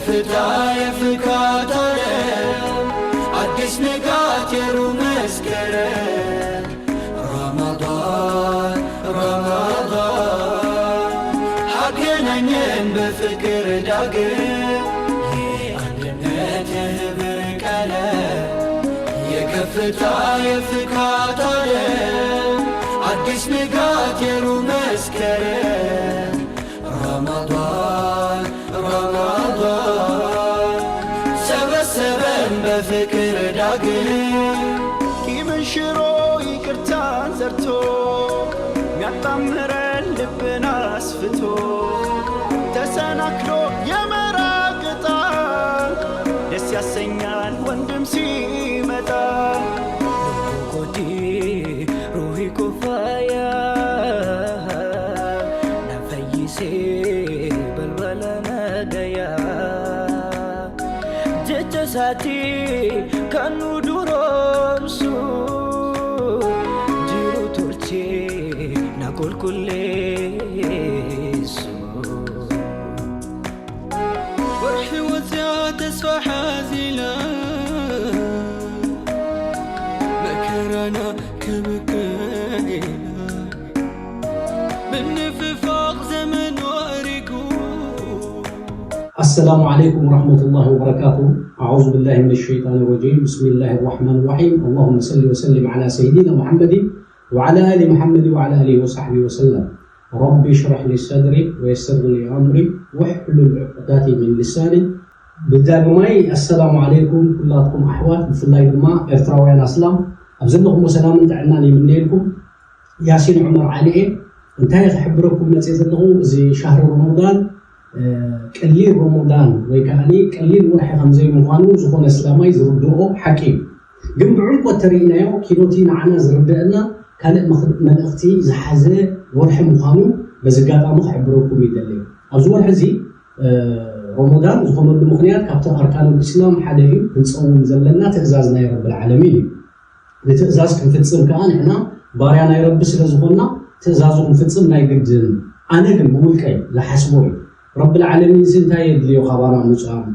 ፍታየ ፍካታለ ኣዲስ ንጋት የሩ መስከረ ረመዳን ረመዳን ኣገናኘን በፍቅር ዳግም የአንድነት የህብር ቀለም የከፍታ የፍካታለ ኣዲስ ንጋት የሩ መስከረ ረመዳን ረመዳን ሰበሰበን በፍቅር ዳግም ቂምን ሽሮ ይቅርታን ዘርቶ የሚያጣምረን ልብን አስፍቶ ተሰናክሎ የመራቅጣ ደስ ያሰኛል ወንድም ሲመጣ Koti ruhi kufaya na fayyise balbala na daya jecha sati kanu duromsu jiru turche na kulkulesu Warhi wazia tasfa hazila Makarana kabkaila Binififaq zaman wariku السلام عليكم ورحمة الله وبركاته. أعوذ بالله من الشيطان الرجيم. بسم الله الرحمن الرحيم. اللهم صل وسلم على سيدنا محمد وعلى آل محمد وعلى آله وصحبه وسلم. رب اشرح لي صدري ويسر لي أمري واحلل عقدة من لساني. ብዳግማይ ኣሰላሙ ዓለይኩም ኩላትኩም ኣሕዋት ብፍላይ ድማ ኤርትራውያን ኣስላም ኣብ ዘለኹሞ ሰላምን ጥዕናን ይምነየልኩም። ያሲን ዑመር ዓሊ እየ። እንታይ ክሕብረኩም መፅየ ዘለኹ እዚ ሻህሪ ረመዳን ቀሊል ረመዳን ወይ ከዓ ቀሊል ወርሒ ከምዘይምዃኑ ዝኾነ እስላማይ ዝርድኦ ሓቂ እዩ። ግን ብዕምቆት ተሪኢናዮ ኪኖቲ ንዓና ዝርድአና ካልእ መልእኽቲ ዝሓዘ ወርሒ ምዃኑ በዚ ኣጋጣሚ ክሕብረኩም ይደሊ። ኣብዚ ወርሒ እዚ ረመዳን ዝኾነሉ ምኽንያት ካብቲ ኣርካኑል ኢስላም ሓደ እዩ። ክንፀውም ዘለና ትእዛዝ ናይ ረብል ዓለሚን እዩ። ንትእዛዝ ክንፍፅም ከዓ ንሕና ባርያ ናይ ረቢ ስለ ዝኾንና ትእዛዙ ክንፍፅም ናይ ግድን። ኣነ ግን ብውልቀይ ዝሓስቦ እዩ። ረብል ዓለሚን እዚ እንታይ የድልዮ ካባና ምፃም?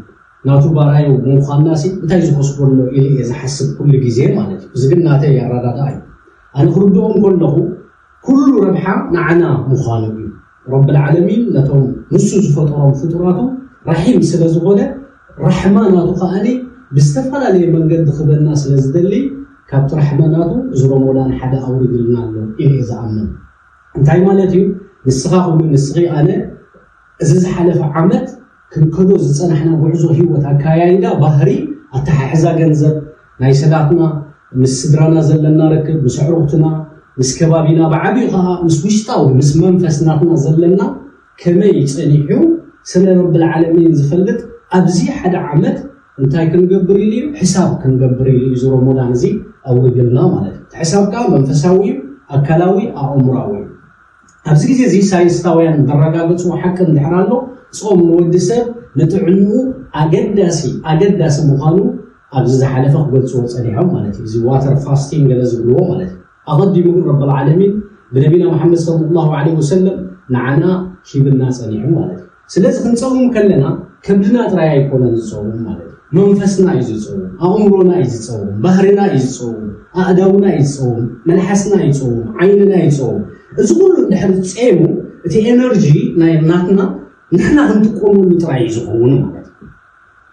ናቱ ባርያ ምዃንና ሲ እንታይ ዝኸስቦ ኣሎ ኢለ እየ ዝሓስብ ኩሉ ግዜ ማለት እዩ። እዚ ግን ናተይ ኣረዳድኣ እዩ። ኣነ ክርድኦ እንከለኹ ኩሉ ረብሓ ንዓና ምዃኑ እዩ። ረብል ዓለሚን ነቶም ንሱ ዝፈጠሮም ፍጡራቱ ራሒም ስለ ዝኾነ ራሕማ ናቱ ከኣኒ ብዝተፈላለየ መንገዲ ክበና ስለ ዝደሊ ካብቲ ራሕማ ናቱ እዚ ረመዳን ሓደ ኣውሪድልና ኣሎ ኢለ እየ ዝኣምን። እንታይ ማለት እዩ? ንስኻ ኹን ንስኺ ኣነ እዚ ዝሓለፈ ዓመት ክንከዶ ዝጸናሕና ጉዕዞ ህይወት ኣካያይዳ፣ ባህሪ፣ ኣተሓሕዛ ገንዘብ፣ ናይ ሰላትና፣ ምስ ስድራና ዘለና ርክብ፣ ምስ ኣዕሩኽትና፣ ምስ ከባቢና፣ ብዓቢኡ ኸኣ ምስ ውሽጣዊ፣ ምስ መንፈስ ናትና ዘለና ከመይ ጸኒሑ ስለ ረብል ዓለሚን ዝፈልጥ ኣብዚ ሓደ ዓመት እንታይ ክንገብር ኢሉ እዩ? ሕሳብ ክንገብር ኢሉ እዩ እዚ ረሞዳን እዚ ኣውሪድልና ማለት እዩ። እቲ ሕሳብ ከኣ መንፈሳዊ እዩ፣ ኣካላዊ፣ ኣእምራዊ እዩ። ኣብዚ ግዜ እዚ ሳይንስታውያን ዘረጋገፅዎ ሓቂ እንድሕር ኣሎ፣ ፆም ንወዲ ሰብ ንጥዕንኡ ኣገዳሲ ኣገዳሲ ምዃኑ ኣብዚ ዝሓለፈ ክገልፅዎ ፀኒሖም ማለት እዩ። እዚ ዋተር ፋስቲንግ ገለ ዝብልዎ ማለት እዩ። ኣቐዲሙ ግን ረብል ዓለሚን ብነቢና መሓመድ ሰለላሁ ዓለይሂ ወሰለም ንዓና ሂብና ፀኒሑ ማለት እዩ። ስለዚ ክንፀውም ከለና ከብድና ጥራይ ኣይኮነን ዝፀውም ማለት እዩ። መንፈስና እዩ ዝፀውም፣ ኣእምሮና እዩ ዝፀውም፣ ባህርና እዩ ዝፀውም፣ ኣእዳውና እዩ ዝፀውም፣ መልሓስና እዩ ዝፀውም፣ ዓይንና እዩ ዝፀውም። እዚ ኩሉ እንድሕር ጼሙ እቲ ኤነርጂ ናይ ናትና ንሕና ክንጥቀመሉ ጥራይ እዩ ዝኸውን ማለት እዩ።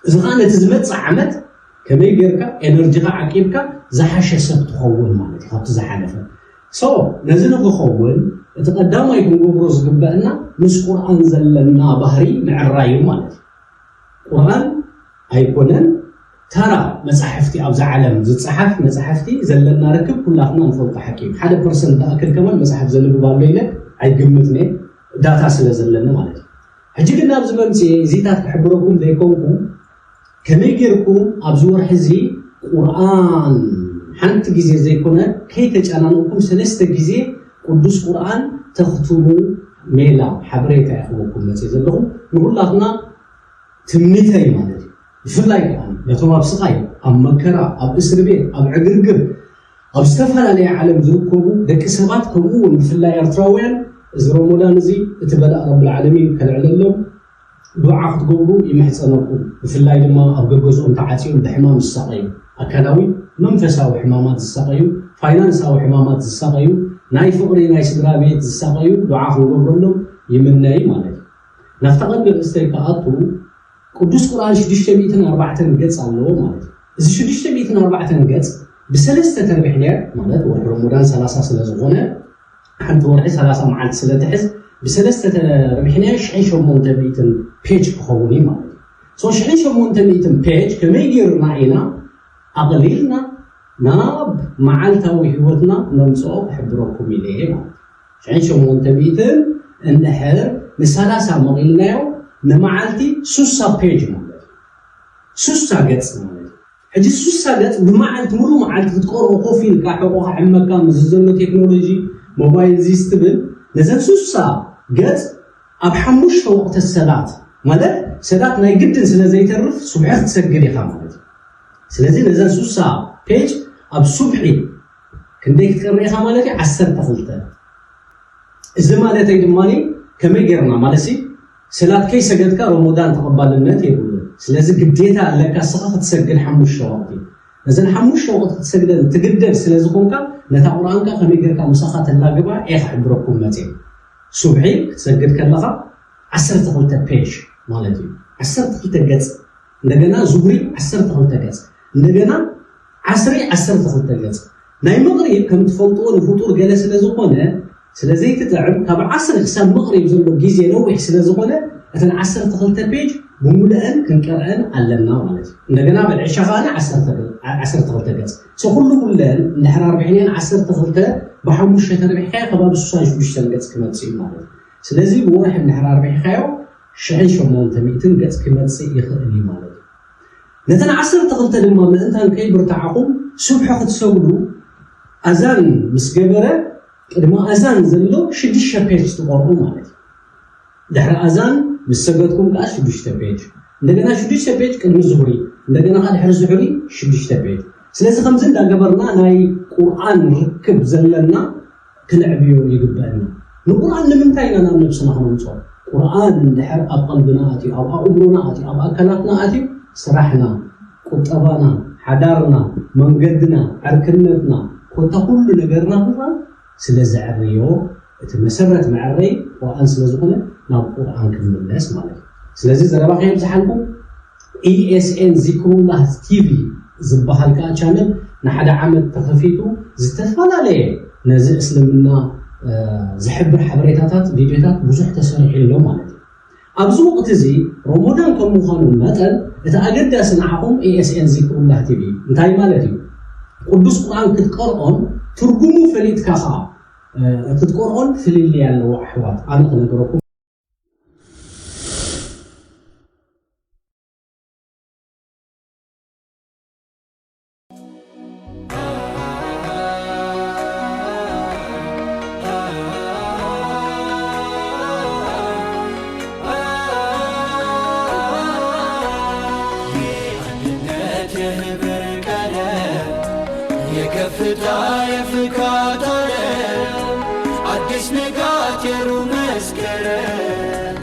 እዚ ከዓ ነቲ ዝመፅእ ዓመት ከመይ ጌርካ ኤነርጂኻ ዓቂብካ ዝሓሸ ሰብ ትኸውን ማለት እዩ ካብቲ ዝሓለፈ። So ነዚ ንክኸውን እቲ ቀዳማይ ክንገብሮ ዝግበአና ምስ ቁርኣን ዘለና ባህሪ ምዕራይ እዩ ማለት እዩ። ቁርኣን ኣይኮነን ተራ መፃሕፍቲ ኣብዛ ዓለም ዝፀሓፍ መፃሕፍቲ ዘለና ርክብ ኩላትና ንፈልጦ ሓቂ እዩ። ሓደ ፐርሰንት ዝኣክል ከማን መፅሓፍ ዘንብብ ኣሎ ኢለ ኣይግምትን እየ ዳታ ስለ ዘለኒ ማለት እዩ። ሕጂ ግን ናብዚ መምፅኤ እዚታት ክሕብረኩም ዘይኮንኩ ከመይ ጌርኩም ኣብዚ ወርሒ እዚ ቁርኣን ሓንቲ ግዜ ዘይኮነ ከይተጨናነቕኩም ሰለስተ ግዜ ቅዱስ ቁርኣን ተኽትሙ ሜላ ሓበሬታ እየ ክህበኩም መፅእ ዘለኹ ንኩላትና ትምኒተይ ማለት እዩ። ብፍላይ ከዓ ነቶም ኣብ ስቓይ ኣብ መከራ ኣብ እስሪ ቤት ኣብ ዕግርግር ኣብ ዝተፈላለየ ዓለም ዝርከቡ ደቂ ሰባት ከምኡ እውን ብፍላይ ኤርትራውያን እዚ ረሞዳን እዚ እቲ በላእ ረብል ዓለሚን ከልዕለሎም ዱዓ ክትገብሩ ይምሕጸነኩም። ብፍላይ ድማ ኣብ ገገዝኦም ተዓጽዮም ብሕማም ዝሳቐዩ፣ ኣካላዊ መንፈሳዊ ሕማማት ዝሳቐዩ፣ ፋይናንሳዊ ሕማማት ዝሳቐዩ፣ ናይ ፍቕሪ ናይ ስድራ ቤት ዝሳቐዩ ዱዓ ክንገብረሎም ይምነይ ማለት እዩ። ናብታ ቀንዲ ርእስተይ ክኣቱ ቅዱስ ቁርኣን ሽዱሽተ ሚእትን ኣርባዕተን ገጽ ኣለዎ ማለት እዩ። እዚ ሽዱሽተ ሚእትን ኣርባዕተን ገጽ ብሰለስተ ተርቢሕናዮ ማለት ወርሒ ረመዳን ሰላሳ ስለ ዝኾነ ሓንቲ ወርሒ ሰላሳ መዓልቲ ስለ ትሕዝ ብሰለስተ ተርቢሕናዮ ሽሕን ሸሞንተ ሚእትን ፔጅ ክኸውን እዩ ማለት እዩ። So ሽሕን ሸሞንተ ሚእትን ፔጅ ከመይ ገይርና ኢና ኣቕሊልና ናብ መዓልታዊ ህይወትና ነምፅኦ ክሕብረኩም ኢለ እየ ማለት እዩ። ሽሕን ሸሞንተ ሚእትን እንድሕር ንሰላሳ መቒልናዮ ንመዓልቲ ሱሳ ፔጅ ማለት እዩ። ሱሳ ገጽ ማለት እዩ። ሕጂ ሱሳ ገጽ ብመዓልቲ፣ ሙሉ መዓልቲ ክትቀርቦ ኮፍ ኢልካ ሕቆ ክሕመካ ምስዚ ዘሎ ቴክኖሎጂ ሞባይል እዚ ስትብል ነዘን ሱሳ ገጽ ኣብ ሓሙሽተ ወቕቲ ሰላት ማለት ሰላት ናይ ግድን ስለ ዘይተርፍ ሱብሒ ክትሰግድ ኢኻ ማለት እዩ። ስለዚ ነዘን ሱሳ ፔጅ ኣብ ሱብሒ ክንደይ ክትቀሪ ኢኻ ማለት እዩ? ዓሰርተ ክልተ። እዚ ማለተይ ድማ ከመይ ጌርና ማለት ሲ ሰላት ከይሰገድካ ረመዳን ተቐባልነት የብሉን። ስለዚ ግዴታ ኣለካ እስኻ ክትሰግድ ሓሙሽተ ወቕቲ። ነዘን ሓሙሽተ ወቕቲ ክትሰግደን ትግደድ ስለ ዝኾንካ ነታ ቁርኣንካ ከመይ ጌርካ ምሳኻ ተላግባ እየ ክሕብረኩም መፅየ። ሱብሒ ክትሰግድ ከለኻ ዓሰርተ ክልተ ፔጅ ማለት እዩ። ዓሰርተ ክልተ ገጽ። እንደገና ዙህሪ ዓሰርተ ክልተ ገጽ። እንደገና ዓስሪ ዓሰርተ ክልተ ገጽ። ናይ መቕሪብ ከም ትፈልጥዎ ንፍጡር ገለ ስለ ዝኾነ ስለ ዘይትጥዕም ካብ ዓስሪ ክሳብ መቕሪብ ዘሎ ግዜ ነዊሕ ስለ ዝኾነ እተን ዓሰርተ ክልተ ፔጅ ብሙሉአን ክንቀርአን ኣለና ማለት እዩ። እንደገና በል ዕሻ ከኣ ዓሰርተ ገ- ዓሰርተ ክልተ ገጽ። So ኩሉ ኩለን እንድሕር ኣርቢሕናየን ዓሰርተ ክልተ ብሓሙሽተ ተርቢሕካዮ ከባቢ ስሳን ሽዱሽተን ገጽ ክመጽእ እዩ ማለት እዩ። ስለዚ ብወርሒ እንድሕር ኣርቢሕካዮ ሽሕን ሸሞንተ ሚእትን ገጽ ክመጽእ ይኽእል እዩ ማለት እዩ። ነተን ዓሰርተ ክልተ ድማ ምእንታን ከይብርትዓኹም ሱብሒ ክትሰግዱ ኣዛን ምስ ገበረ ቅድሚ ኣዛን ዘሎ ሽዱሽተ ፔጅ ትቆርኡ ማለት እዩ። ድሕሪ ኣዛን ምስ ሰገድኩም ከዓ ሽዱሽተ ፔጅ፣ እንደገና ሽዱሽተ ፔጅ ቅድሚ ዙህሪ፣ እንደገና ከዓ ድሕሪ ዙህሪ ሽዱሽተ ፔጅ። ስለዚ ከምዚ እንዳገበርና ናይ ቁርኣን ርክብ ዘለና ክነዕብዮ ይግበአና። ንቁርኣን ንምንታይ ኢና ናብ ነብስና ክነምፅኦ? ቁርኣን እንድሕር ኣብ ቀልብና ኣትዩ፣ ኣብ ኣእምሮና ኣትዩ፣ ኣብ ኣካላትና ኣትዩ ስራሕና፣ ቁጠባና፣ ሓዳርና፣ መንገድና፣ ዕርክነትና፣ ኮታ ኩሉ ነገርና ከዓ ስለ ዘዕርዮ እቲ መሰረት መዕረይ ቁርኣን ስለ ዝኾነ ናብ ቁርኣን ክንምለስ ማለት እዩ። ስለዚ ዘረባ ከየብዝሓልኩም ኢኤስኤን ዚክሩላህ ቲቪ ዝበሃል ከዓ ቻነል ንሓደ ዓመት ተኸፊቱ ዝተፈላለየ ነዚ እስልምና ዝሕብር ሓበሬታታት ቪድዮታት ብዙሕ ተሰሪሑ ኣሎ ማለት እዩ። ኣብዚ ወቕቲ እዚ ሮሞዳን ከም ምዃኑ መጠን እቲ ኣገዳሲ ንዓኹም ኤኤስኤን ዚክሩላህ ቲቪ እንታይ ማለት እዩ? ቅዱስ ቁርኣን ክትቀርኦን ትርጉሙ ፈሊጥካ ኸዓ ክትቀርኦን ፍልልይ ኣለዎ ኣሕዋት ኣነ ክነግረኩም የአንድነት የህብር ቀለም የከፍታ የፍካት ዓለም አዲስ ንጋት የሩብ መስከረም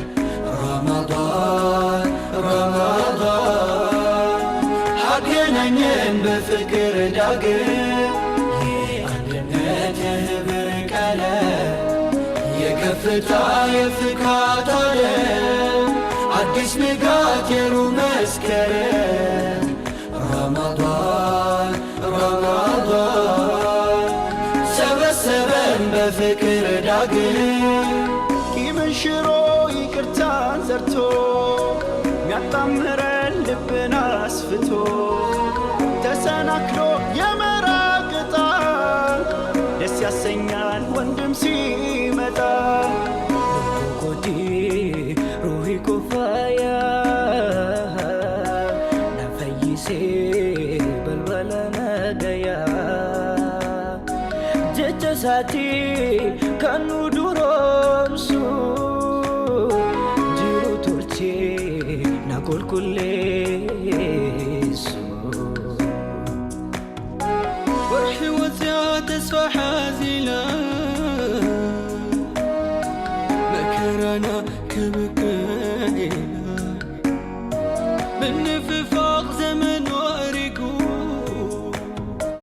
ረመዳን ረመዳን አገናኘን በፍቅር ዳግም የአንድነት የህብር ቀለም የከፍታ የፍካት ዓለም አዲስ ንጋት የሩብ መስከረም ረመዳን ረመዳን ሰበሰበን በፍቅር ዳግም ቂምን ሽሮ ይቅርታን ዘርቶ ሚያጣምረን ልብን አስፍቶ ተሰናክሎ የመራቅ ዕጣ ደስ ያሰኛል ወንድም ሲመጣ Kodi ruhi kufaya na fayyise balbala nagaya jecha isaati kan nu duroomsu jiru tolchee na qulqulleessu. Warri wazyaa tasfaa haazila makarana kabakayla. እኒ